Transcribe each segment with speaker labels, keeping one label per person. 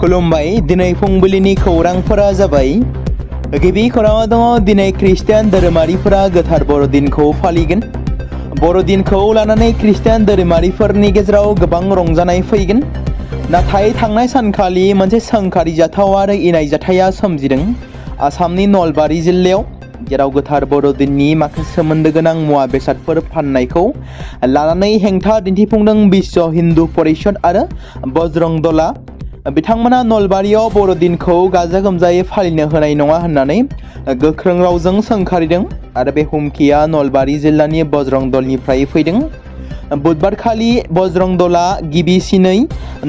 Speaker 1: खुलुमबाय दिनै फुंबिलिनि खौरांफोरा जाबाय गिबि खौराङाव दङ दिनै ख्रिस्टियान धोरोमारिफोरा गोथार बर'दिनखौ फालिगोन। बर'दिनखौ लानानै ख्रिस्टियान धोरोमारिफोरनि गेजेराव गोबां रंजानाय फैगोन। नाथाय थांनाय सानखालि मोनसे सोंखारि जाथाव आरो इनाय जाथाया सोमजिदों आसामनि नलबारि जिल्लायाव, जेराव गोथार बर'दिननि माखासे सोमोन्दो गोनां मुवा बेसादफोर फाननायखौ लानानै हेंथा दिन्थिफुंदों विश्व हिन्दु परिषद आरो बजरंग दलआ। बिथांमोना नलबारियाव बर'दिनखौ गाजा गोमजायै फालिनो होनाय नङा होननानै गोख्रों रावजों सोंखारिदों आरो बे हुमखिया नलबारि जिल्लानि बजरंग दलनिफ्राय फैदों। बुधबारखालि बजरंग दलआ गिबिसिनै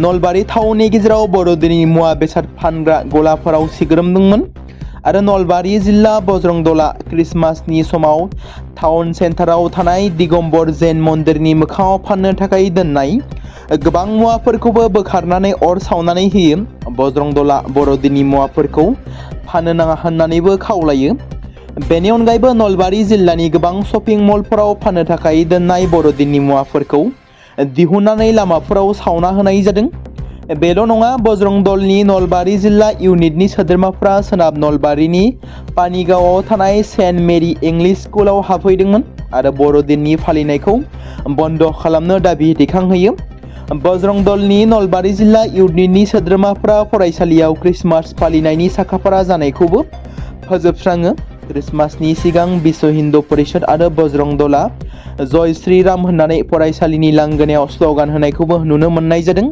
Speaker 1: नलबारि टाउननि गेजेराव बर'दिननि मुवा बेसाद फानग्रा गलाफोराव सिग्रोमदोंमोन आरो नलबारि जिल्ला बजरंग दलआ क्रिसमासनि समाव टाउन सेन्टाराव थानाय दिगम्बर जैन मन्दिरनि मोखाङाव फाननो थाखाय दोननाय गोबां मुवाफोरखौबो बोखारनानै अर सावनानै होयो। बजरंग दलआ बर'दिननि मुवाफोरखौ फाननो नाङा होननानैबो खावलायो। बेनि अनगायैबो नलबारि जिल्लानि गोबां शपिं मलफोराव फाननो थाखाय दोननाय बर'दिननि मुवाफोरखौ दिहुननानै लामाफोराव सावना होनाय जादों। बेल' नङा, बजरंग दलनि नलबारि जिल्ला इउनिटनि सोद्रोमाफ्रा सोनाब नलबारिनि पानिगावआव थानाय सेन्ट मेरि इंलिश स्कुलाव हाबफैदोंमोन आरो बर'दिननि फालिनायखौ बन्द खालामनो दाबि दैखांहोयो। बजरंग दलनि नलबारि जिल्ला इउनिटनि सोद्रोमाफ्रा फरायसालियाव क्रिसमास फालिनायनि साखाफारा जानायखौबो फोजोबस्राङो। क्रिसमासनि सिगां विश्व हिन्दु परिषद आरो बजरंग दलआ जय श्री राम होननानै फरायसालिनि लांगोनायाव स्लगान होनायखौबो नुनो मोननाय जादों।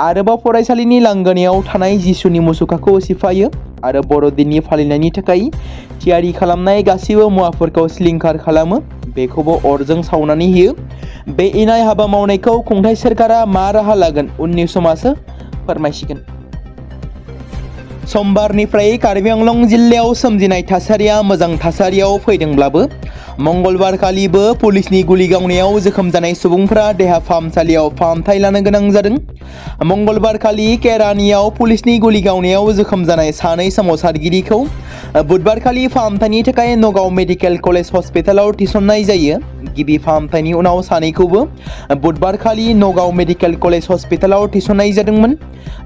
Speaker 1: आरोबाव फरायसालिनि लांगोनायाव थानाय जिसुनि मुसुखाखौ सिफायो आरो बर'दिननि फालिनायनि थाखाय थियारि खालामनाय गासैबो मुवाफोरखौ सिलिंखार खालामो, बेखौबो अरजों सावनानै होयो। बे इनाय हाबा मावनायखौ खुंथाय सोरखारा मा राहा लागोन उननि समासो फोरमायसिगोन। समबारनिफ्राय कार्बि आंलं जिल्लायाव सोमजिनाय थासारिया मोजां थासारियाव फैदोंब्लाबो मंगलबारखालिबो पुलिसनि गुलि गावनायाव जोखोम जानाय सुबुंफोरा देहा फाहामसालियाव फाहामथाय लानो गोनां जादों। मंगलबारखालि केरानियाव पुलिसनि गुलि गावनायाव जोखोम जानाय सानै सोमावसारगिरिखौ बुधबारखालि फाहामथायनि थाखाय नगाव मेडिकेल कलेज हस्पिटालाव थिसननाय जायो। गिबि फाहामथायनि उनाव सानैखौबो बुधबारखालि नगाव मेडिकेल कलेज हस्पिटालाव थिसननाय जादोंमोन,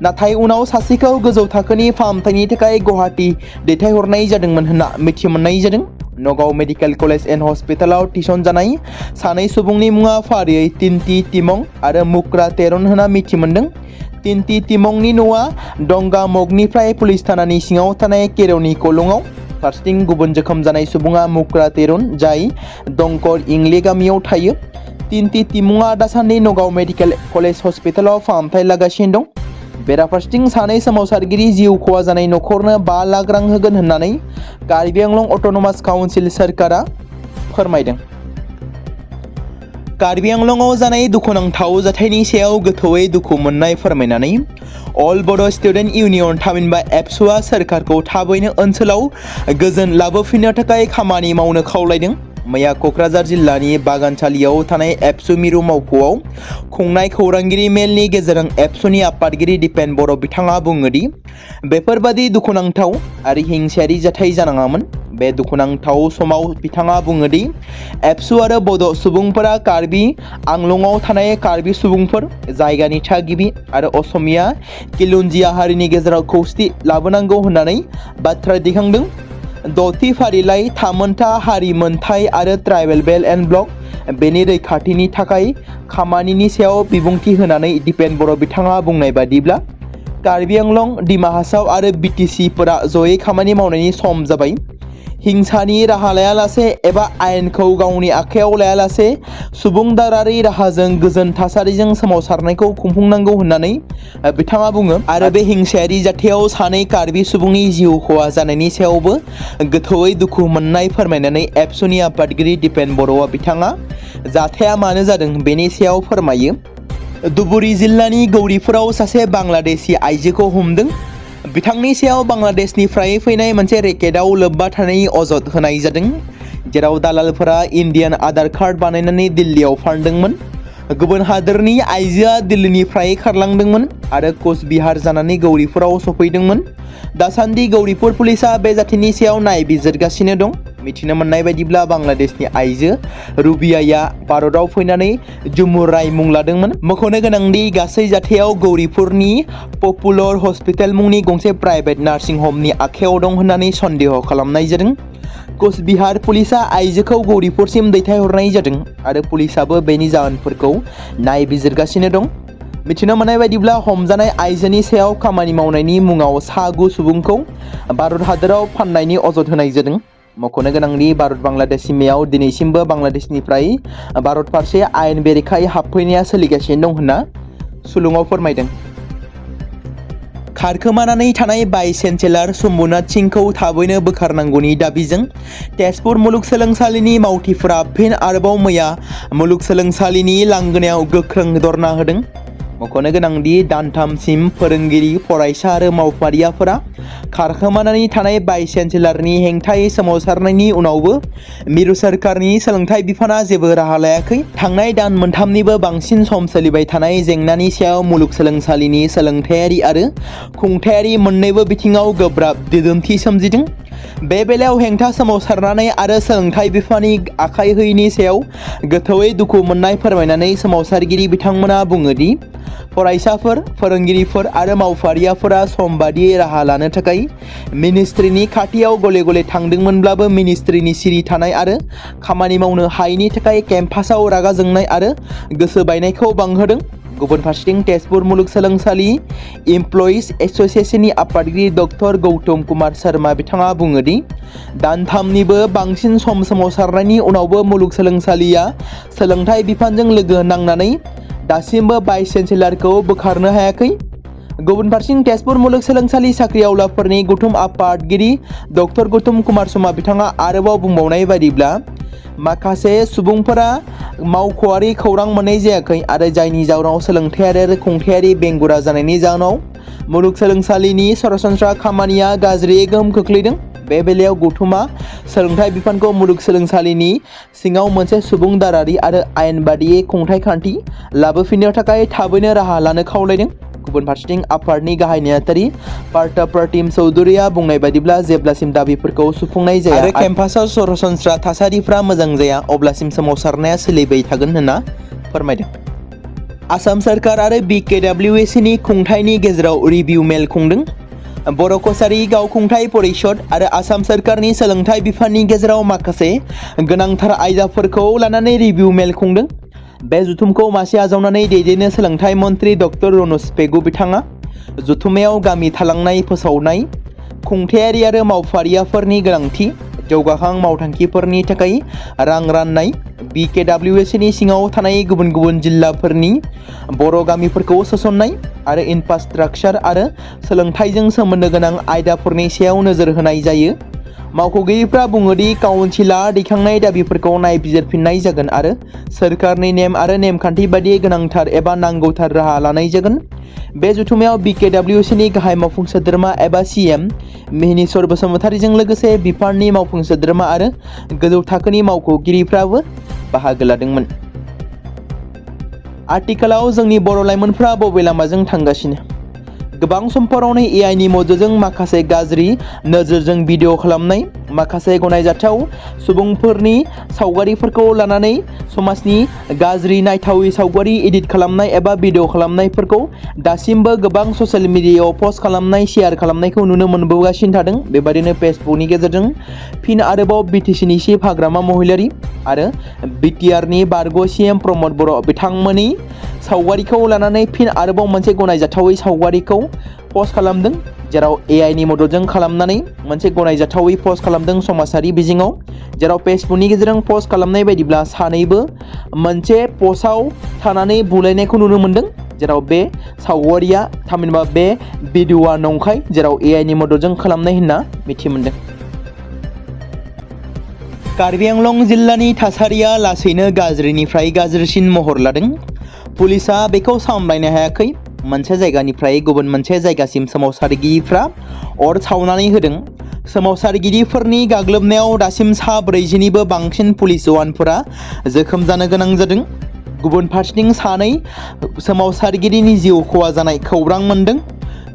Speaker 1: नाथाय उनाव सासेखौ गोजौ थाखोनि फाहामथायनि थाखाय गुवाहाटी दैथायहरनाय जादोंमोन होनना मिथिमोननाय जादों। नगाव मेडिकेल कलेज एन्ड हस्पिटालाव थिसनजानाय सानै सुबुंनि मुङा फारियै तिनति तिमं आरो मुक्रा तेरन होनना मिथिमोनदों। तिनति तिमंनि न'आ दंगामगनिफ्राय पुलिस थानानि सिङाव थानाय केर'नि कलंआव। फारसेथिं गुबुन जोखोम जानाय सुबुङा मुक्रा तेरन, जाय दंकर इंले गामियाव थायो। तिनति तिमंआ दासान्दि नगाव मेडिकेल कलेज हस्पिटालाव फाहामथाय लागासिनो दं। बेराफारसेथिं सानै सोमावसारगिरि जिउ खहा जानाय नखरनो 5 लाख रां होगोन होननानै कार्बि आंलं अट'नमास काउन्सिल सोरखारा फोरमायदों। कार्बि आंलंआव जानाय दुखुनांथाव जाथायनि सायाव गोथौयै दुखु मोननाय फोरमायनानै अल बड' स्टुडेन्ट इउनियन थामहिनबा एबसुआ सोरखारखौ थाबैनो ओनसोलाव गोजोन लाबोफिननो थाखाय खामानि मावनो खावलायदों। मैया क'क्राझार जिल्लानि बागानसालियाव थानाय एबसु मिरु मावख'आव खुंनाय खौरांगिरि मेलनि गेजेरजों एबसुनि आफादगिरि दिपेन बर' बिथाङा बुङोदि बेफोरबादि दुखुनांथाव आरो हिंसायारि जाथाय जानाङामोन। बे दुखुनांथाव समाव बिथाङा बुङोदि एबसु आरो बड' सुबुंफोरा कार्बि आंलंआव थानाय कार्बि सुबुंफोर, जायगानि थागिबि आरो असमिया किलुनजिया हारिनि गेजेराव खौसेथि लाबोनांगौ होननानै बाथ्रा दैखांदों। 6थि फारिलाइ थामोनथा हारि मोनथाय आरो ट्राइबेल बेल्ट एन्ड ब्लक बेनि रैखाथिनि थाखाय खामानिनि सायाव बिबुंथि होनानै दिपेन बर' बिथाङा बुंनाय बादिब्ला कार्बि आंलं, डिमा हासाव आरो BTC फोरा जयै खामानि मावनायनि सम जाबाय। हिंसानि राहा लायालासे एबा आयेनखौ गावनि आखायाव लायालासे सुबुंदारारि राहाजों गोजोन थासारिजों सोमावसारनायखौ खुंफुंनांगौ होननानै बिथाङा बुङो आरो बे हिंसायारि जाथायाव सानै कार्बि सुबुंनि जिउ खहा जानायनि सायावबो गोथौयै दुखु मोननाय फोरमायनानै एबसुनि आफादगिरि दिपेन बर'आ बिथाङा जाथाया मानो जादों बेनि सायाव फोरमायो। धुबुरी जिल्लानि गौरीपुराव सासे बांलादेशी आइजोखौ हमदों। बिथांनि सायाव बांलादेशनिफ्राय फैनाय मोनसे रेकेटआव लोब्बा थानायनि अजद होनाय जादों, जेराव दालालफोरा इन्डियान आधार कार्ड बानायनानै दिल्लीयाव फानदोंमोन। गुबुन हादोरनि आइजोआ दिल्लीनिफ्राय खारलांदोंमोन आरो कचबिहार जानानै गौरीपुराव सफैदोंमोन। दासान्दि गौरीपुर पुलिसा बे जाथायनि सायाव नायबिजिरगासिनो दं। मिथिनो मोननाय बायदिब्ला बांलादेशनि आइजो रुबियाया भारताव फैनानै जुमुराय मुं लादोंमोन। मख'नो गोनांदि गासै जाथायाव गौरीपुरनि पपुलर हस्पिटाल मुंनि गंसे प्राइभेट नार्सिं हमनि आखायाव दं होननानै सन्देह खालामनाय जादों। कचबिहार पुलिसा आइजोखौ गौरीपुरसिम दैथायहरनाय जादों आरो पुलिसाबो बेनि जाहोनफोरखौ नायबिजिरगासिनो दं। मिथिनो मोननाय बायदिब्ला हमजानाय आइजोनि सायाव खामानि मावनायनि मुङाव सा 9 सुबुंखौ भारत हादराव फाननायनि अजद होनाय जादों। मख'नो गोनांदि भारत बांलादेश सीमायाव दिनैसिमबो बांलादेशनिफ्राय भारत फारसे आयेन बेरेखायै हाबफैनाया सोलिगासिनो दं होनना सुलुङाव फोरमायदों। खारखोमानानै थानाय भाइस चेन्सेलर शम्भुनाथ सिंहखौ थाबैनो बोखारनांगौनि दाबिजों तेजपुर मुलुगसोलोंसालिनि मावथिफोरा फिन आरोबाव मैया मुलुगसोलोंसालिनि लांगोनायाव गोख्रों धरना होदों। मख'नो गोनांदि दानथामसिम फोरोंगिरि, फरायसा आरो मावफारियाफोरा खारखोमानानै थानाय भाइस चेन्सेलरनि हेंथायै सोमावसारनायनि उनावबो मिरु सोरखारनि सोलोंथाइ बिफाना जेबो राहा लायाखै। थांनाय दान मोनथामनिबो बांसिन सम सोलिबाय थानाय जेंनानि सायाव मुलुगसोलोंसालिनि सोलोंथायारि आरो खुंथायारि मोन्नैबो बिथिङाव गोब्राब दिदोमथि सोमजिदों। बे बेलायाव हेंथा सोमावसारनानै आरो सोलोंथाइ बिफाननि आखाइ होयैनि सायाव गोथौयै दुखु मोननाय फोरमायनानै सोमावसारगिरि बिथांमोना बुङोदि फरायसाफोर, फोरोंगिरिफोर आरो मावफारियाफोरा सम बादियै राहा लानो थाखाय मिनिस्ट्रिनि खाथियाव गले गले थांदोंमोनब्लाबो मिनिस्ट्रिनि सिरि थानाय आरो खामानि मावनो हायैनि थाखाय केम्पासाव रागा जोंनाय आरो गोसो बायनायखौ बांहोदों। गुबुन फारसेथिं तेजपुर मुलुगसोलोंसालि इमप्लयिज एस'सिएशननि आफादगिरि डक्टर गौतम कुमार शर्मा बिथाङा बुङोदि दानथामनिबो बांसिन सम सोमावसारनायनि उनावबो मुलुगसोलोंसालिया सोलोंथाइ बिफानजों लोगो नांनानै दासिमबो भाइस चेन्सेलरखौ बोखारनो हायाखै। गुबुन फारसेथिं तेजपुर मुलुगसोलोंसालि साख्रिआवलाफोरनि गौथुम आफादगिरि डक्टर गौतम कुमार शर्मा बिथाङा आरोबाव बुंबावनाय बायदिब्ला माखासे सुबुंफोरा मावख'आरि खौरां मोननाय जायाखै आरो जायनि जाउनाव सोलोंथायारि आरो खुंथायारि बेंगुरा जानायनि जाउनाव मुलुगसोलोंसालिनि सरासनस्रा खामानिया गाज्रियै गोहोम खोख्लैदों। बे बेलायाव गौथुमा सोलोंथाइ बिफानखौ मुलुगसोलोंसालिनि सिङाव मोनसे सुबुं दारारि आरो आयेन बादियै खुंथाय खान्थि लाबोफिननो थाखाय थाबैनो राहा लानो खावलायदों। गुबुन फारसेथिं आफादनि गाहाय नेहाथारि पार्थप्रतिम चौधुरीया बुंनाय बायदिब्ला जेब्लासिम दाबिफोरखौ सुफुंनाय जाया आरो केम्पासाव सरासनस्रा थासारिफ्रा मोजां जाया अब्लासिम सोमावसारनाया सोलिबाय थागोन होनना फोरमायदों। आसाम सोरखार आरो BKWSनि खुंथायनि गेजेराव रिभिउ मेल खुंदों। बर' कछारी गावखुंथाय परिषद आरो आसाम सोरखारनि सोलोंथाइ बिफाननि गेजेराव माखासे गोनांथार आयदाफोरखौ लानानै रिभिउ मेल खुंदों। बे जथुमखौ मासि आजावनानै दैदेनो सोलोंथाइ मन्त्रि डक्टर रनज पेगु बिथाङा। जथुमायाव गामि थालांनाय फोसावनाय, खुंथायारि आरो मावफारियाफोरनि गोनांथि, जौगाखां मावथांखिफोरनि थाखाय रां राननाय, BKWSनि सिङाव थानाय गुबुन गुबुन जिल्लाफोरनि बर' गामिफोरखौ सोसननाय आरो इनफ्रास्ट्राक्चार आरो सोलोंथाइजों सोमोन्दो गोनां आयदाफोरनि सायाव नोजोर होनाय जायो। मावख'गिरिफ्रा बुङोदि काउन्सिलआ दैखांनाय दाबिफोरखौ नायबिजिरफिननाय जागोन आरो सोरखारनि नेम आरो नेमखान्थि बायदियै गोनांथार एबा नांगौथार राहा लानाय जागोन। बे जथुमायाव BKWSनि गाहाय मावफुं सोद्रोमा एबा CM मिहिनीश्वर बसुमतारीजों लोगोसे बिफाननि मावफुं सोद्रोमा आरो गोजौ थाखोनि मावख'गिरिफ्राबो बाहागो लादोंमोन। आथिखालाव जोंनि बर' लाइमोनफ्रा बबे लामाजों थांगासिनो? गोबां समफोरावनो AIनि मददजों माखासे गाज्रि नोजोरजों भिडिअ खालामनाय, माखासे गनायजाथाव सुबुंफोरनि सावगारिफोरखौ लानानै समाजनि गाज्रि नायथावै सावगारि एडिट खालामनाय एबा भिडिअ खालामनायफोरखौ दासिमबो गोबां ससियेल मिडियायाव पस्ट खालामनाय, शेयार खालामनायखौ नुनो मोनबोगासिनो थादों। बेबादिनो फेसबुकनि गेजेरजों फिन आरोबाव BTCनि चिफ हाग्रामा महिलारि आरो BTRनि बारग' CM प्रमद बर' बिथांमोननि सावगारिखौ लानानै फिन आरोबाव मोनसे गनायजाथावै सावगारिखौ पस्ट खालामदों, जेराव AIनि मददजों खालामनानै मोनसे गनायजाथावै पस्ट खालामदों समाजारि बिजोङाव, जेराव फेसबुकनि गेजेरजों पस्ट खालामनाय बायदिब्ला सानैबो मोनसे पस्टआव थानानै बुलायनायखौ नुनो मोनदों, जेराव बे सावगारिया थामहिनबा बे भिडिअआ नंखाय, जेराव AIनि मददजों खालामनाय होनना मिथि मोनदों। कार्बि आंलं जिल्लानि थासारिया लासैनो गाज्रिनिफ्राय गाज्रिसिन महर लादों। पुलिसआ बेखौ सामलायनो हायाखै। मोनसे जायगानिफ्राय गुबुन मोनसे जायगासिम सोमावसारगिरिफ्रा अर सावनानै होदों। सोमावसारगिरिफोरनि गाग्लोबनायाव दासिम सा 40निबो बांसिन पुलिस जवानफोरा जोखोम जानो गोनां जादों। गुबुन फारसेथिं सानै सोमावसारगिरिनि जिउ खहा जानाय खौरां मोनदों।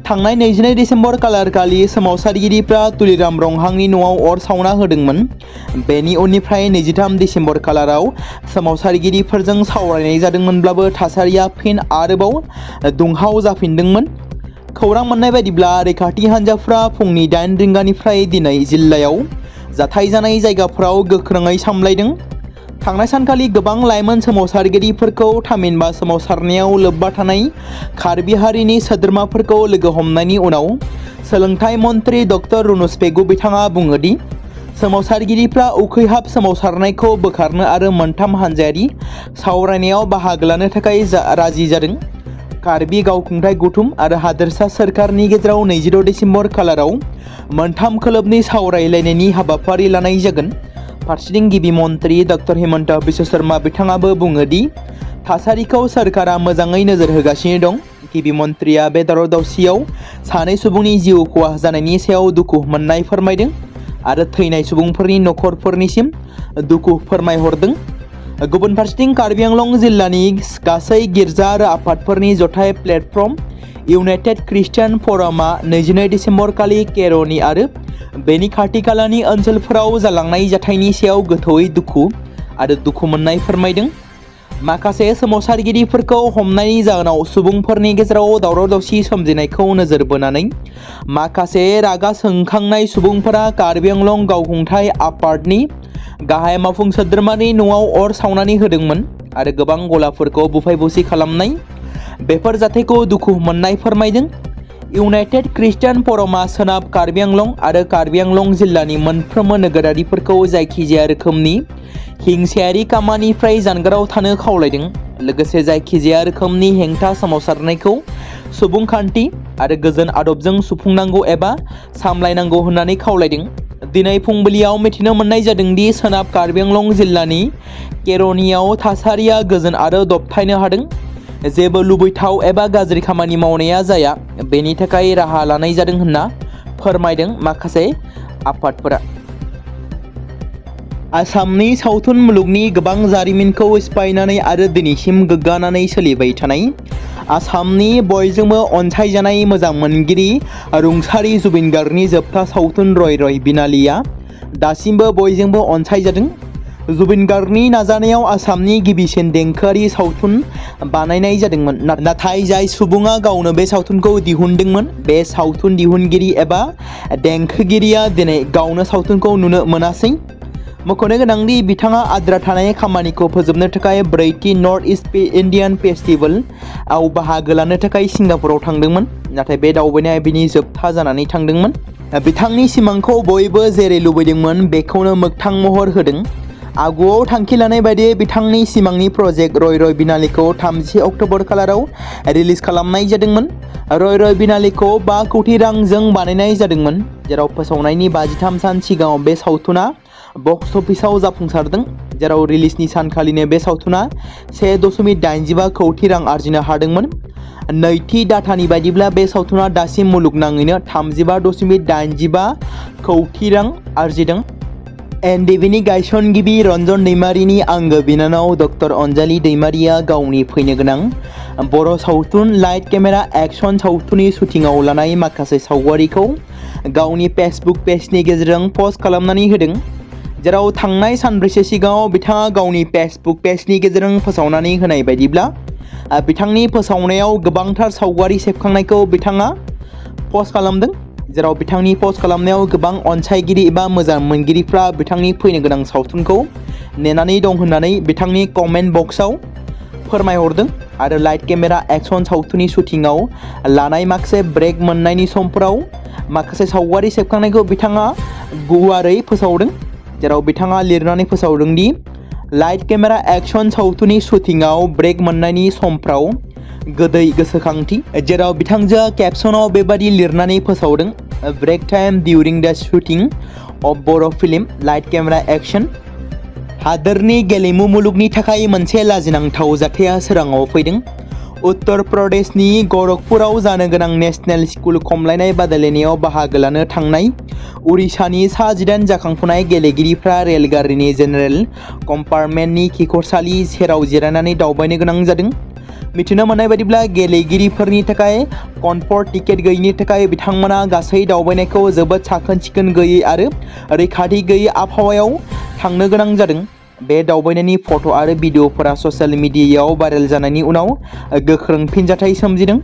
Speaker 1: थांनाय 22 डिसेम्बर खालारखालि सोमावसारगिरिफ्रा तुलिराम रंहांनि न'आव अर सावना होदोंमोन। बेनि उननिफ्राय 23 डिसेम्बर खालाराव सोमावसारगिरिफोरजों सावरायनाय जादोंमोनब्लाबो थासारिया फिन आरोबाव दुंहाव जाफिनदोंमोन। खौरां मोननाय बायदिब्ला रैखाथि हान्जाफ्रा फुंनि 8 रिंगानिफ्राय दिनै जिल्लायाव जाथाय जानाय जायगाफोराव गोख्रोङै सामलायदों। थांनाय सानखालि गोबां लाइमोन सोमावसारगिरिफोरखौ थामहिनबा सोमावसारनायाव लोब्बा थानाय कार्बि हारिनि सोद्रोमाफोरखौ लोगो हमनायनि उनाव सोलोंथाइ मन्त्रि डक्टर रुनुस पेगु बिथाङा बुङो दि सोमावसारगिरिफ्रा उखैहाब सोमावसारनायखौ बोखारनो आरो मोनथाम हान्जायारि सावरायनायाव बाहागो लानो थाखाय राजि जादों। कार्बि गावखुंथाय गौथुम आरो हादोरसा सोरखारनि गेजेराव 26 डिसेम्बर खालाराव मोनथाम खोलोबनि सावरायलायनायनि हाबाफारि लानाय जागोन। फारसेथिं गिबि मन्त्रि डक्टर हिमन्त बिश्व शर्मा बिथाङाबो बुङो दि थासारिखौ सोरखारा मोजाङै नोजोर होगासिनो दं। गिबि मन्त्रिया बे दावराव दावसियाव सानै सुबुंनि जिउ खहा जानायनि सायाव दुखु मोननाय फोरमायदों आरो थैनाय सुबुंफोरनि नखरफोरनिसिम दुखु फोरमायहरदों। गुबुन फारसेथिं कार्बि आंलं जिल्लानि गासै गिर्जा आरो आफादफोरनि जथाय प्लेटफर्म इउनाइटेड क्रिस्टियान फरामआ 22 डिसेम्बर खालि केर'नि आरो बेनि खाथि खालानि ओनसोलफोराव जालांनाय जाथायनि सायाव गोथौयै दुखु आरो दुखु मोननाय फोरमायदों। माखासे सोमावसारगिरिफोरखौ हमनायनि जाहोनाव सुबुंफोरनि गेजेराव दावराव दावसि सोमजिनायखौ नोजोर बोनानै माखासे रागा जोंखांनाय सुबुंफोरा कार्बि आंलं गावखुंथाय आफादनि गाहाय मावफुं सोद्रोमानि न'आव अर सावनानै होदोंमोन आरो गोबां गलाफोरखौ बुफाय बुसि खालामनाय। बेफोर जाथायखौ दुखु मोननाय फोरमायदों। इउनाइटेड क्रिस्टियान फरामआ सोनाब कार्बि आंलं आरो कार्बि आंलं जिल्लानि मोनफ्रोमबो नोगोरारिफोरखौ जायखिजाया रोखोमनि हिंसायारि खामानिनिफ्राय जानगाराव थानो खावलायदों। लोगोसे जायखिजाया रोखोमनि हेंथा सोमावसारनायखौ सुबुंखान्थि आरो गोजोन आदबजों सुफुंनांगौ एबा सामलायनांगौ होननानै खावलायदों। दिनै फुंबिलियाव मिथिनो मोननाय जादों दि सोनाब कार्बि आंलं जिल्लानि केर'नियाव थासारिया गोजोन आरो दबथायनो हादों। जेबो लुबैथाव एबा गाज्रि खामानि मावनाया जाया, बेनि थाखाय राहा लानाय जादों होनना फोरमायदों माखासे आफादफोरा। आसामनि सावथुन मुलुगनि गोबां जारिमिनखौ सिफायनानै आरो दिनैसिम गोग्गानानै सोलिबाय थानाय आसामनि बयजोंबो अनसायजानाय मोजां मोनगिरि रुंसारि जुबिन गार्गनि जोबथा सावथुन रय रय बिनालिया दासिमबो बयजोंबो अनसायजादों। जुबिन गार्गनि नाजानायाव आसामनि गिबिसिन देंखोआरि सावथुन बानायनाय जादोंमोन। नाथाय जाय सुबुङा गावनो बे सावथुनखौ दिहुनदोंमोन, बे सावथुन दिहुनगिरि एबा देंखोगिरिया दिनै गावनो सावथुनखौ नुनो मोनासै। मख'नो गोनांदि बिथाङा आद्रा थानाय खामानिखौ फोजोबनो थाखाय 4थि नर्थ इस्ट इन्डियान फेस्टिभेलआव बाहागो लानो थाखाय सिंगापुराव थांदोंमोन। नाथाय बे दावबायनाया बिनि जोबथा जानानै थांदोंमोन। बिथांनि सिमांखौ बयबो जेरै लुबैदोंमोन बेखौनो मोगथां महर होदों। आगुआव थांखि लानाय बायदियै बिथांनि सिमांनि प्रजेक्ट रय रय बिनालिखौ 30 अक्ट'बर खालाराव रिलिज खालामनाय जादोंमोन। रय रय बिनालिखौ 5 कौटि रांजों बानायनाय जादोंमोन, जेराव फोसावनायनि 53 सान सिगाङाव बे सावथुना बक्स अफिसाव जाफुंसारदों। जेराव रिलिजनि सानखालिनो बे सावथुना 1.85 कौटि रां आरजिनो हादोंमोन। नैथि डाटानि बायदिब्ला बे सावथुना दासिम मुलुगनाङैनो 35.85 कौटि रां आरजिदों। एनडिबिनि गायसनगिरि रन्जन दैमारिनि आंगो बिनानाव डक्टर अनजालि दैमारिया गावनि फैनो गोनां बर' सावथुन लाइट केमेरा एक्शन सावथुननि शुटिंआव लानाय माखासे सावगारिखौ गावनि फेसबुक पेजनि गेजेरजों पस्ट खालामनानै होदों। जेराव थांनाय सानब्रैसो सिगाङाव बिथाङा गावनि फेसबुक पेजनि गेजेरजों फोसावनानै होनाय बायदिब्ला बिथांनि फोसावनायाव गोबांथार सावगारि सेबखांनायखौ बिथाङा पस्ट खालामदों। जेराव बिथांनि पस्ट खालामनायाव गोबां अनसायगिरि एबा मोजां मोनगिरिफ्रा बिथांनि फैनो गोनां सावथुनखौ नेनानै दं होननानै बिथांनि कमेन्ट बक्सआव फोरमायहरदों आरो लाइट केमेरा एक्शन सावथुननि शुटिंआव लानाय माखासे ब्रेक मोननायनि समफोराव माखासे सावगारि सेबखांनायखौ बिथाङा गुवारै फोसावदों। जेराव बिथाङा लिरनानै फोसावदों दि लाइट केमेरा एक्शन सावथुननि शुटिंआव ब्रेक मोननायनि समफ्राव गोदै गोसोखांथि। जेराव बिथांजोआ केपसनाव बेबादि लिरनानै फोसावदों, break time during the shooting of Boro' film light camera action. हादोरनि गेलेमु मुलुगनि थाखाय मोनसे लाजिनांथाव जाथाया सोराङाव फैदों। उत्तर प्रदेशनि गरखपुराव जानो गोनां नेशनेल स्कुल खमलायनाय बादायलायनायाव बाहागो लानो थांनाय उरिष्यानि सा 18 जाखांफुनाय गेलेगिरिफ्रा रेलगारिनि जेनेरेल कम्पार्टमेन्टनि खिखरसालि सेराव जिरायनानै दावबायनो गोनां जादों। मिथिनो मोननाय बायदिब्ला गेलेगिरिफोरनि थाखाय कनफर्ट टिकेट गैयिनि थाखाय बिथांमोना गासै दावबायनायखौ जोबोद साखोन सिखोन गैयै आरो रैखाथि गैयै आबहावायाव थांनो गोनां जादों। बे दावबायनायनि फट' आरो भिडिअफोरा ससियेल मिडियायाव भाइरेल जानायनि उनाव गोख्रों फिनजाथाय सोमजिदों।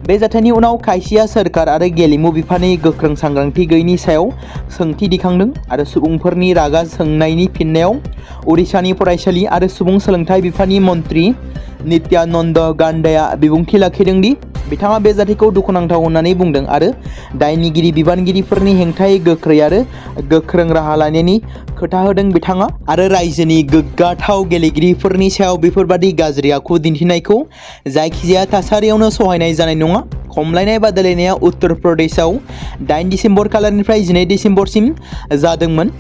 Speaker 1: बे जाथायनि उनाव खायसेया सोरखार आरो गेलेमु बिफाननि गोख्रों सांग्रांथि गैयैनि सायाव सोंथि दिखांदों आरो सुबुंफोरनि रागा जोंनायनि फिननायाव उड़िसानि फरायसालि आरो सुबुं सोलोंथाइ बिफाननि मन्थ्रि नित्यानन्द गान्धाया बिबुंथि लाखिदों दि बिथाङा बे जाथायखौ दुखुनांथाव होननानै बुंदों आरो दायनिगिरि बिबानगिरिफोरनि हेंथायै गोख्रै आरो गोख्रों राहा लानायनि खोथा होदों। बिथाङा आरो रायजोनि गोग्गाथाव गेलेगिरिफोरनि सायाव बेफोरबादि गाज्रि आखु दिन्थिनायखौ जायखिजाया थासारियावनो सहायनाय जानाय नङा। खमलायनाय बादायलायनाया उत्तर प्रदेशआव 8 दिसेम्बर खालारनिफ्राय 12 दिसेम्बरसिम जादोंमोन।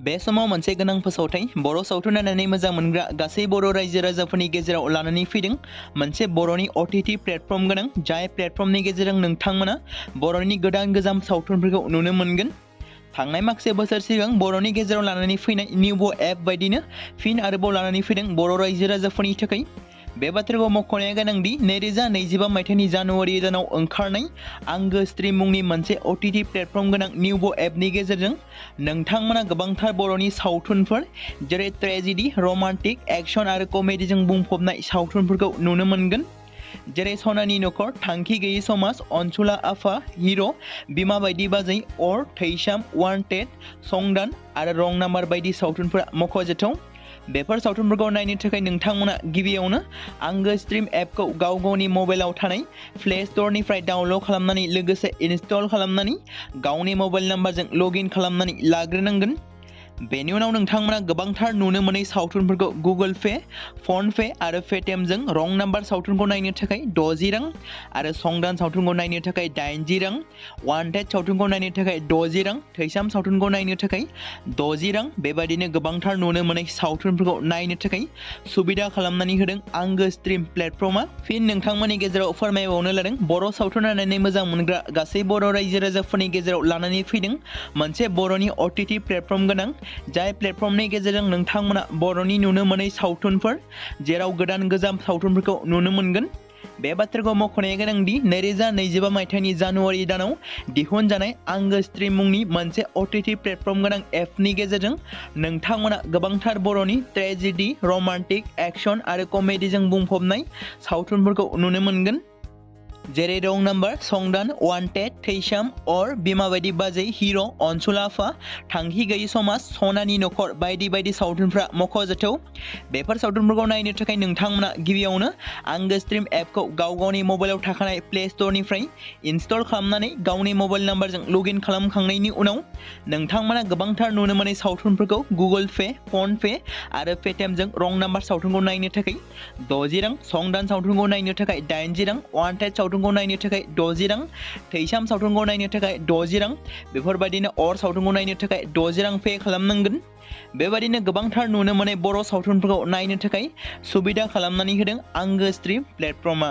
Speaker 1: बे समाव मोनसे गोनां फोसावथाय बर' सावथुन नायनानै मोजां मोनग्रा गासै बर' रायजो राजाफोरनि गेजेराव लानानै फैदों मोनसे बर'नि OTT प्लेटफर्म गोनां, जाय प्लेटफर्मनि गेजेरजों नोंथांमोना बर'नि गोदान सावथुनफोरखौ नुनो मोनगोन। थांनाय माखासे बोसोर सिगां बर'नि गेजेराव लानानै फैनाय निउबो एप बायदिनो फिन आरोबाव लानानै फैदों बर' रायजो राजाफोरनि थाखाय। बे बाथ्राखौ मख'नाया गोनांदि 2025 मायथाइनि जानुवारि दानाव ओंखारनाय आंगो स्ट्रीम मुंनि मोनसे OTT प्लेटफर्म गोनां निउबो एपनि गेजेरजों नोंथांमोना गोबांथार बर'नि सावथुनफोर जेरै ट्रेजेडी, रमान्टिक, एक्शन आरो कमेडीजों बुंफबनाय सावथुनफोरखौ नुनो मोनगोन। जेरै सनानि नखर, थांखि गैयै समाज, अनसुला आफा, हिर', बिमा बायदि बाजै, अर, थैसाम, वान्टेड, संदान आरो रं नाम्बार बायदि सावथुनफोरा मख'जाथाव। बेफोर सावथुनफोरखौ नायनो थाखाय नोंथांमोना गिबियावनो आंगो स्ट्रीम एपखौ गावनि मबाइलाव थानाय प्ले स्ट'रनिफ्राय डाउनल'ड खालामनानै लोगोसे इनस्टल खालामनानै गावनि मबाइल नाम्बारजों लगइन खालामनानै लाग्रोनांगोन। बेनि उनाव नोंथांमोना गोबांथार नुनो मोनै सावथुनफोरखौ गुगोल पे, फन पे आरो पेटिएमजों रं नाम्बार सावथुनखौ नायनो थाखाय 60 रां आरो संदान सावथुनखौ नायनो थाखाय 80 रां, वान्टेड सावथुनखौ नायनो थाखाय 60 रां, थैसाम सावथुनखौ नायनो थाखाय 60 रां बेबायदिनो गोबांथार नुनो मोनै सावथुनफोरखौ नायनो थाखाय सुबिदा खालामनानै होदों आंगो स्ट्रीम प्लेटफर्मा। फिन नोंथांमोननि गेजेराव फोरमायबावनो लादों बर' सावथुन नायनानै मोजां मोनग्रा गासै बर' रायजो राजाफोरनि गेजेराव लानानै फैदों मोनसे बर'नि OTT प्लेटफर्म गोनां, जाय प्लेटफर्मनि गेजेरजों नोंथांमोना बर'नि नुनो मोनै सावथुनफोर जेराव गोजाम सावथुनफोरखौ नुनो मोनगोन। बे बाथ्राखौ मख'नाया गोनांदि 2025 मायथाइनि जानुवारि दानाव दिहुनजानाय आंगो स्ट्रीम मुंनि मोनसे OTT प्लेटफर्म गोनां एपनि गेजेरजों नोंथांमोना गोबांथार बर'नि ट्रेजेडी, रमान्टिक, एक्शन आरो कमेडीजों बुंफबनाय सावथुनफोरखौ नुनो मोनगोन। जेरै रं नाम्बार, संदान, वान्टेड, थैसाम, अर, बिमा बायदि बाजै, हिर', अनसुला आफा, थांखि गैयै समाज, सनानि नखर बायदि बायदि सावथुनफ्रा मख'जाथाव। बेफोर सावथुनफोरखौ नायनो थाखाय नोंथांमोना गिबियावनो आंगो स्ट्रीम एपखौ गावनि मबाइलाव थाखानाय प्ले स्ट'रनिफ्राय इनस्टल खालामनानै गावनि मबाइल नाम्बारजों लगइन खालामखांनायनि उनाव नोंथांमोना गोबांथार नुनो मोनै सावथुनफोरखौ गुगोल पे, फन पे आरो पेटिएमजों रं नाम्बार सावथुनखौ नायनो थाखाय 60 रां, संदान सावथुनखौ नायनो थाखाय 80 रां, वान्टेड सावथुनखौ नायनो थाखाय 60 रां, थैसाम सावथुनखौ नायनो थाखाय 60 रां बेफोरबायदिनो अर सावथुनखौ नायनो थाखाय 60 रां पे खालामनांगोन। बेबायदिनो गोबांथार नुनो मोनै बर' सावथुनफोरखौ नायनो थाखाय सुबिदा खालामनानै होदों आंगो स्ट्रीम प्लेटफर्मा।